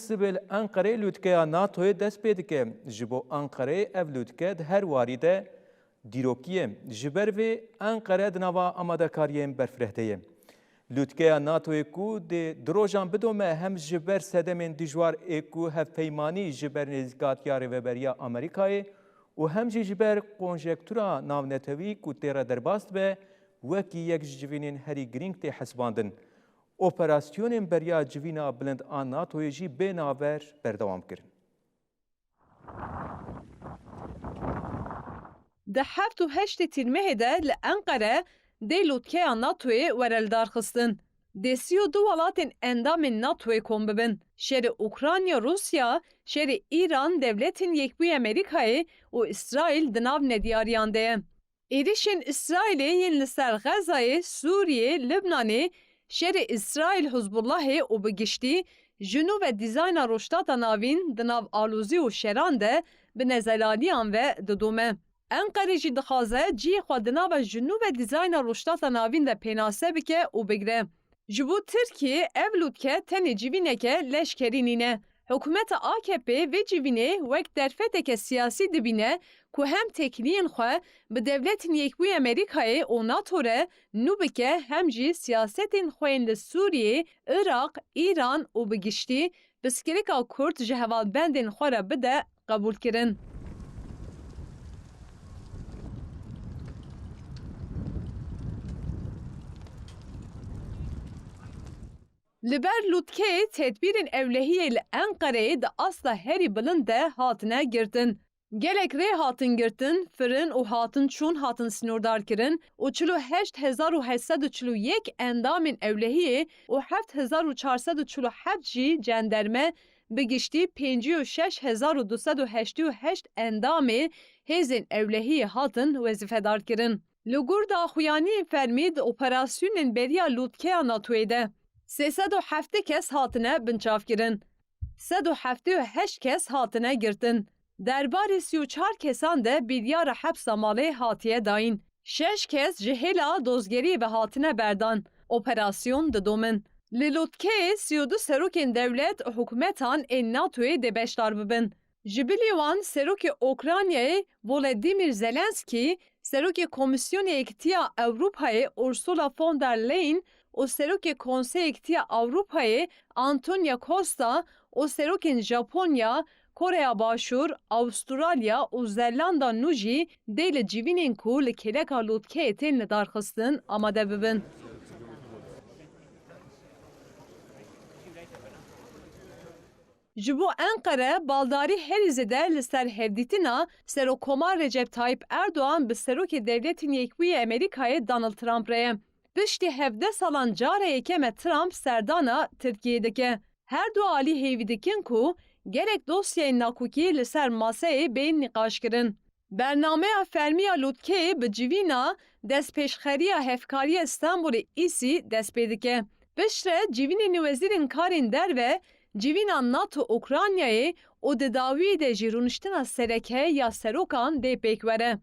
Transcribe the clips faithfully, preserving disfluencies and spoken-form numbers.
Sibê li Enqereyê lûtkeya NATOyê dest pê dike. Ji bo Enqereyê ev lûtke di her warî de dîrokî ye. Ji ber vê Enqere di nava amadekariyên berfireh de ye. Lûtkeya NATOyê ku dê du rojan bidome hem ji ber sedemên dijwar ê ku hevpeymanî ji ber nêzîkatiya rêveberiya Amerîkayê û hem jî ji ber konjektura navnetewî ku tê re derbas dibe, wekî yek ji civînên herî girîng tê hesibandin. Operasyonên beriya civîna bilind a NATOyê jî bê navber berdewam kirin. Di heft û heştê Tîrmehê de li Enqere dê lûtkeya NATOyê were lidarxistin. Dê sî û du welatên endamên NATOyê kom bibin. Şerê Ukrayna-Rûsya, şerê Îran, Dewletên Yekbûyî Amerîkayê û Îsraîl di nav nediyariyan de ye. Êrişên Îsraîlê yên li ser Xezayê, Sûriyê, Libnanê, şerê Îsraîl-Hizbullahê û bi giştî ji nû ve dîzayna Rojhilata Navîn di nav alozî û şeran de bi nezelaliyan ve didome. Enqere jî dixwaze cihê xwe di nava ji nû ve dîzayna Rojhilata Navîn de pênase bike û bigire. Ji bo Tirkiyê ev lûtke tenê civîneke leşkerî nîne. Hikûmeta A K P vê civînê wek derfeteke siyasî dibîne ku hem têkiliyên xwe bi Dewletên Yekbûyî Amerîkayê û NATO re nû bike, hem jî siyasetên xwe yên li Sûriyê, Iraq, Îran û bi giştî pirsgirêka Kurd ji hevalbendên xwe re bide qebûlkirin. Li ber lûtkeyê tedbîrên ewlehiyê li Enqereyê di asta herî bilind de hatine girtin. Gelek rê hatin girtin, firin û hatin çûn hatin sînordarkirin û çil û heşt hezar û heşt sed û çil û yek endamên ewlehiyê û heft hezar û çar sed û çil û heft jî cenderme, bi giştî pêncî û şeş hezar û du sed û heştê û heşt endamê hêzên ewlehiyê hatin wezîfedarkirin. Li gor daxuyaniyên fermî di operasyonên beriya lûtkeya NATOyê de sê sed û heftê kes hatine binçavkirin. Sed û heftê û heşt kes hatine girtin. Derbarê sî û çar kesan de biryara hepsa malê hatiye dayîn. Şeş kes ji hêla dozgeriyê ve hatine berdan. Operasyon didomin. Li lûtkeyê sî û du serokên dewlet û hikûmetan ên NATOyê dê beşdar bibin. Ji bilî wan serokê Ukraynayê Volodymyr Zelenskî, serokê Komîsyonê Yekîtiya Ewropayê Ursula von der Leyen û serokê Konseyê Yekîtiya Ewropayê Antonio Costa û serokên Japonya, Koreya Başûr, Avustralya û Zelanda nû jî dê li civînên ku li kêleka lûtkeyê tên lidarxistin amade bibin. Ji bo Enqere baldarî herî zêde li ser hevdîtina Serokkomar Recep Tayyip Erdogan bi Serokê Dewletên Yekbûyî Amerîkayê Donald Trump re ye. Piştî hevdeh salan cara yekem e Trump serdana Tirkiyeyê dike. Her du alî hêvî dikin ku gerek dosyayên nakokî li ser maseyê bên nîqaşkirin. Bernameya fermî ya lûtkeyê bi civîna Destpêşxeriya Hevkariya Stenbolê, îsî, dest pê dike. Piştre civînên wezîrên karên derve, civîna NATO Ukraynayê û di dawiyê de jî rûniştina sereke ya serokan dê pêk were.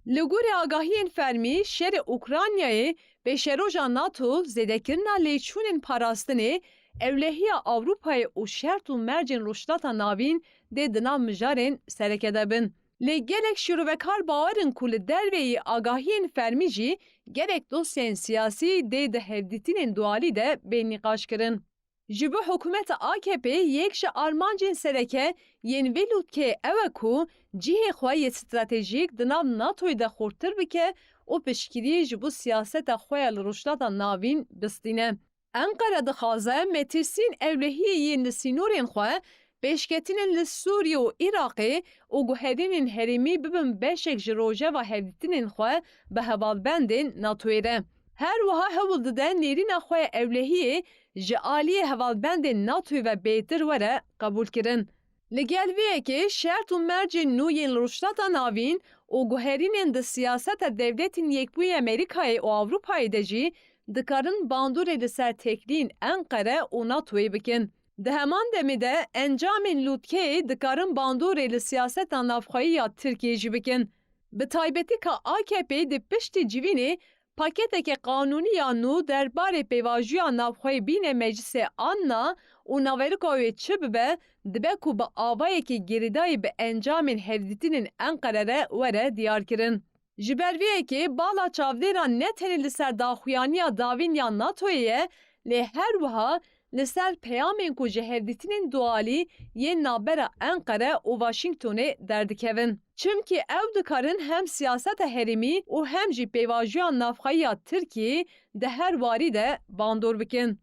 Li gorî agahiyên fermî, şerê Ukraynayê, pêşeroja NATO, zêdekirina lêçûnên parastinê, ewlehiya Ewropayê û şert û mercên Rojhilata Navîn dê di nav mijarên sereke de bin. Lê gelek şîrovekar bawer in ku li derveyî agahiyên fermî jî gelek dosyayên siyasî dê di hevdîtinên dualî de bên nîqaşkirin. Ji bo hikûmeta A K P yek ji armancên sereke yên vê lûtkeyê ew e ku cihê xwe yê stratejîk di nav NATOyê de xurttir bike û piştgiriyê ji bo siyaseta xwe ya li Rojhilata Navîn bistîne. Enqere dixwaze metirsiyên ewlehiyê yên li sînorên xwe, pêşketinên li Sûriye û Iraqê û guherînên herêmî bibin beşek ji rojeva hevdîtinên xwe bi hevalbendên NATOyê re. Her wiha hewl dide nêrîna xwe ya ewlehiyê ji aliyê hevalbendên NATOyê ve bêtir were qebûlkirin. Li gel vê yekê şert û mercên nû yên li Rojhilata Navîn û guherînên di siyaseta Dewletên Yekbûyî Amerîkayê û Ewropayê de jî dikarin bandorê li ser têkiliyên Enqere û NATOyê bikin. Di heman demê de encamên lûtkeyê dikarin bandorê li siyaseta navxweyî ya Tirkiyeyê jî bikin. Bi taybetî ka A K P di piştî civînê Paketeke qanûnî ya nû derbarê pêvajoya navxweyî bîne meclisê anna û naverika wê çi bibe, dibe ku bi avayekî girêdayî bi encamên hevdîtinên Enqere re were diyarkirin. Ji ber vê yekê bala çavdêran ne tenê li ser daxuyaniya dawîn ya NATOyê ye, lê her wiha li ser peyamên ku ji hevdîtinên dualî yên navbera Enqere û Washingtonê derdikevin. Çimkî ew dikarin hem siyaseta herêmî û hem jî pêvajoya navxweyî ya Tirkiyeyê di her warî de bandor bikin.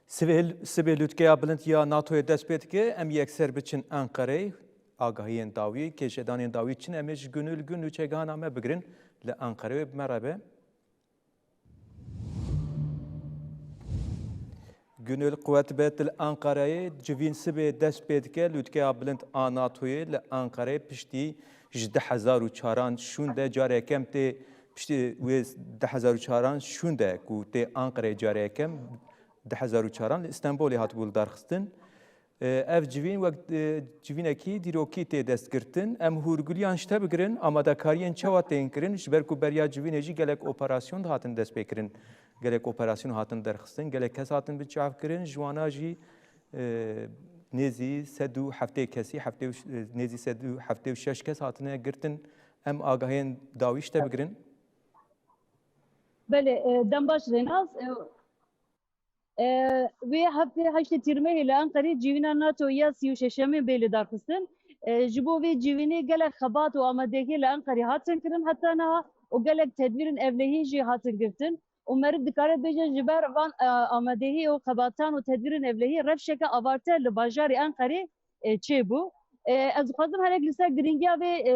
Sibê, sibê lûtkeya bilind ya NATOyê dest pê dike. Em yekser biçin Enqereyê. Agahiyên dawî, kêşedanên dawî çi ne, em ê ji Gönül Gün nûçegihana me bigirin. Li Enqereyê bi me re be. Gönül, quwet be, tu li Enqereyê. Civîn sibê dest pê dike. Lûtkeya bilind a NATOyê li Enqereyê piştî ji du hezar û çaran şûnde careke kem tê, piştî wê du hezar û çaran şûnde ku tê Enqereyê, careke kem du hezar û çaran li Stenbolê hatibû lidarxistin. E, ev civîn wek, e, civînekî dîrokî tê destgirtin. Em hûrgiliyan ji te bigirin, amadekariyên çawa tên kirin? Ji ber ku beriya civînê jî gelek operasyon dihatin destpêkirin. Gelek operasyon hatin derxistin, gelek kes hatin binçavkirin. Ji wana jî, e, nêzî sed û heftê kesî, heftê û, e, nêzî sed û heftê û şeş kes hatine girtin. Em agahiyên dawî ji te bigirin. Belê, e, dem baş Rênaz. E, E, wê heftê heştê Tîrmehê li Enqerê civîna NATO ya sî û şeşemîn bê lidarxistin. E, ji bo vê civînê gelek xebat û amadehiyê li Enqerê hatin kirin heta niha û gelek tedbîrên ewlehiyê jî hatin girtin û meriv dikare bêje ji ber van, e, amadehiyê û xebatan û tedbîrên ewlehiyê rewşeke avarte li bajarê Enqerê, e, çêbû. E, ez dixwazim hinek li ser girîngiya vê, e,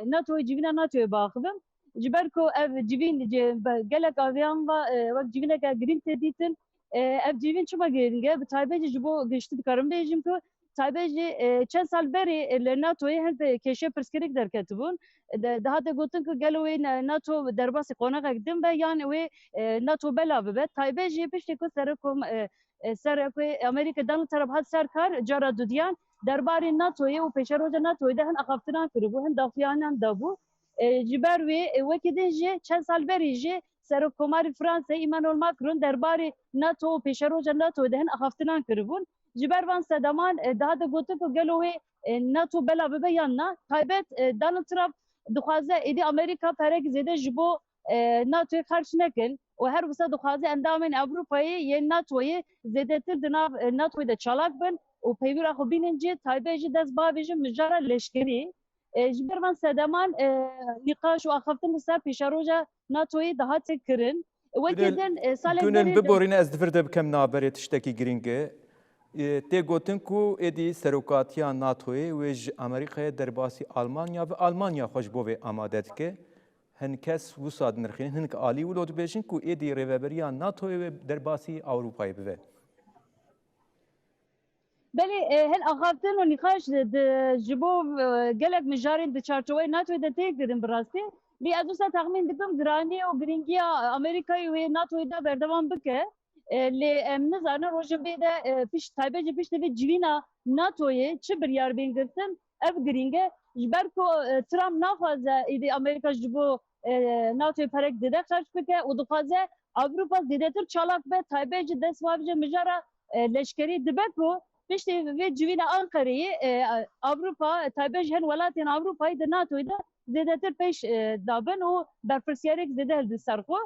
NATOyê, civîna NATOyê biaxivim. Ji ber ku ev civîn ji be-, gelek aviyan ve, e, wek civîneke girîng tê dîtin. E, ev civîn çima girîng e? Bi taybet jî ji bo giştî dikarim bêjim ku taybet jî, e, çend sal berê, e, li NATOyê hin, e, kêşe pirsgirêk derketibûn. De-, dihate gotin ku gelo wê ne-, NATO derbasî qonaxek din be yan wê, e, NATO bela bibe. Taybet jî piştî ku serok kom-, e, e, serokê Amerîka Donald Trump hat ser kar cara dudiyan derbarê NATOyê û pêşeroja NATOyê de hin axaftinan kiribû, hin daxuyaniyan dabû. E, ji ber wê, e, wekî din jî çend sal berî jî Serokkomarê Fransayê Emmanuel Macron derbarê NATO û pêşeroja NATOyê de hin axaftinan kiribûn. Ji ber van sedeman, e, dihate gotin ku gelo wê, e, NATO bela bibe yan na. Taybet, e, Donald Trump dixwaze êdî Amerîka perek zêde ji bo, e, NATOyê xerc nekin û her wisa dixwaze endamên Ewropayê yên NATOyê zêdetir di nav, e, NATOyê de çalak bin û peywira xwe bînin cî, taybet jî dest bavêjin mijara leşkerî. E, ji ber van sedeman, e, nîqaş û axaftin li ser pêşeroja NATOyê dihate kirin. Wekî Gönül, din, e, salek Gönül, berê de biborîne, ez di vir de bikem navberê tiştekî girîng e. E, tê gotin ku êdî serokatiya NATOyê wê ji Amerîkayê derbasî Almanya ve, Almanya xwe ji bo vê amade dike. Hin kes wisa dinirxînin, hinek alî wilo dibêjin ku êdî rêveberiya NATOyê wê derbasî Ewropayê bibe. Belê, e, hin axaftin û nîqaş di, di, ji bo, e, gelek mijarên di çarçoveyê NATOyê de tê kirin bi rastî. Lê ez wisa texmîn dikim giranî û girîngiya Amerîkayê wê NATOyê de berdewam bike. E, lê em nizanin rojên vê de, e, pişt, taybet jî piştî vê civîna NATOyê çi biryar bên girtin, ev girîng e. Ji ber ku, e, Trump naxwaze êdî Amerîka ji bo, e, NATOyê perek zêde xerc bike û dixwaze Ewropa zêdetir çalak be, taybet jî dest bavêje mijara, e, leşkerî. Dibe ku piştî vê civîna Enqereyê, e, Ewropa, taybet ji hin welatên Ewropayê di NATOyê de zêdetir pêş, e, dabin û berpirsiyarek zêde hildi ser xwe.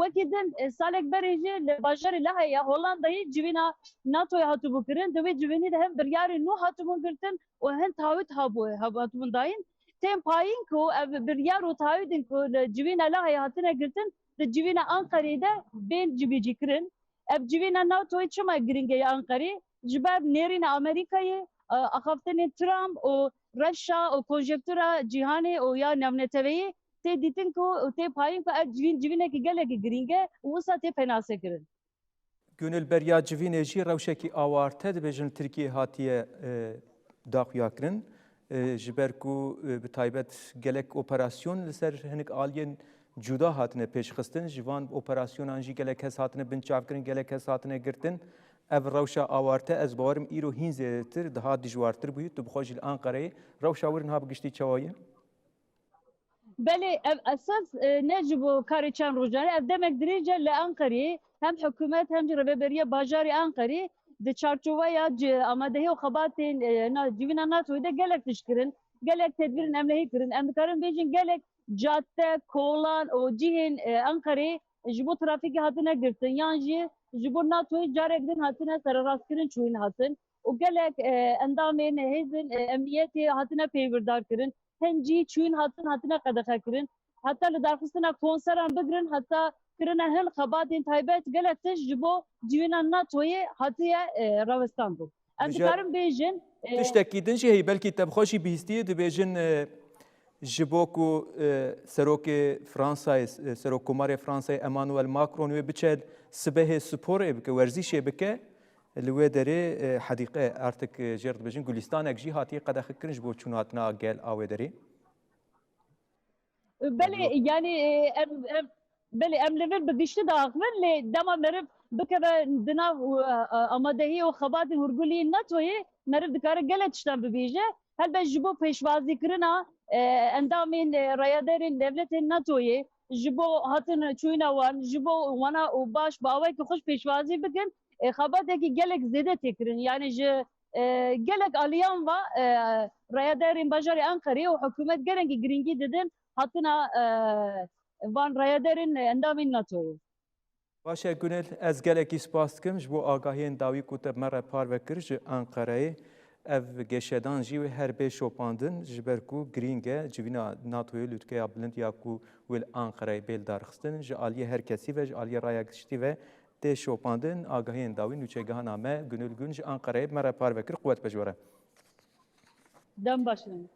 Wekî din, e, salek berê jî li bajarê Laheyê ya Hollandayê civîna NATOyê hatibû kirin. Di wê civînî de hin biryarên nû hatibûn girtin û hin taahûd habû, hab-, hatibûn dayîn. Tên payîn ku ev biryar û taahûdên ku li civîna Laheyê hatine girtin, di civîna Enqereyê de bên cibîcîkirin. Ev civîna NATOyê çima girîng e ya Enqereyê? Ji ber nêrîna Amerîkayê, e, axaftinên Trump û rewşa û konjektura cîhanê û ya navneteweyî tê dîtin ku û tê payîn ku ev civîn civînekî gelekî girîng e û wisa tê penasekirin. Gönül, beriya civînê jî rewşekî awarte dibêjin li Tirkiyeyê hatiye, e, daxuyakirin. E, ji ber ku, e, bi taybet gelek operasyon li ser hinek aliyên cuda hatine pêşxistin, ji van operasyonan jî gelek kes hatine binçavkirin, gelek kes hatine girtin. Ev rewşa awarte, ez bawerim îro hîn zêdetir, daha dijwartir bûyî. Tu bi xwe jî li Anqereyê. Rewşa wir niha bi giştî çawa ye? Belê, ev esas, e, ne ji bo karê çend rojan e, ev demek dirêj e li Anqerê hem hikûmet hem jî rêveberiya bajarê Anqerê di çarçoveya ci-, amadehî û xebatên, e, na-, civîna NATOyê de gelek tişt kirin, gelek tedbîrên emnehî kirin. Em dikarin bêjin gelek cadde, kolan û cihên, e, Anqerê ji bo trafîkê hatine girtin yan jî ji bo NATOyê carek din hatine sererastkirin çûyîn hatin û gelek, e, endamên hêzên, e, emniyetê hatine peywirdar kirin. Hin cî çûyîn hatin, hatine qedexe kirin. Heta li darxistina konseran bigirin, heta kirine hin xebatên taybet gelek tişt ji bo civîna NATOyê hatiye, e, rawestandin. Em Dija- dikarin bêjin, e, Tiştekî din jî heye, belkî te bi xwe jî bihîstiye, dibêjin, e, ji bo ku, e, serokê Fransayê, e, serokkomarê Fransayê Emmanuel Macron wê biçe sibehê sporê bike, werzîşê bike, li wê derê, e, hedîqe, artık, e, jêr dibêjin, gulîstanek jî hatiye qedexekirin ji bo çûnhatina gel a wê derê. Belê, Alo. yani, e, em, em, belê, em li vir bi giştî diaxivin, lê dema meriv bikeve di nav, e, e, amadehî û xebatê hûrgulî NATOyê, meriv dikare gelek tiştan bibêje. Helbet ji bo pêşwazîkirina, e, endamên, e, rayedarên dewletên NATOyê, ji bo hatin çûyîna wan, ji bo wana û baş bi awayekî xweş pêşwazî bikin, e, xebatekî gelek zêde tê kirin. Yani ji, e, gelek aliyan ve, e, rayedarên bajarê Anqerê û hikûmet gelekî girîngî didin hatina, e, van rayedarên endamên NATOyê. Baş e Gunil, ez gelekî spas dikim ji bo agahiyên dawî ku te bi me re parve kir ji Anqereyê. Ev geşedan jî wê her bê şopandin, ji ber ku girîng e civîna NATOyê lûtkeya bilind ya ku wê li Anqereyê bê lidarxistin, ji aliyê her kesî ve, ji aliyê raya giştî ve tê şopandin. Agahiyên dawî nûçegihana me Gunil Gun ji Anqereyê bi me re parve kir. Quwet be ji we re. Dem baş in.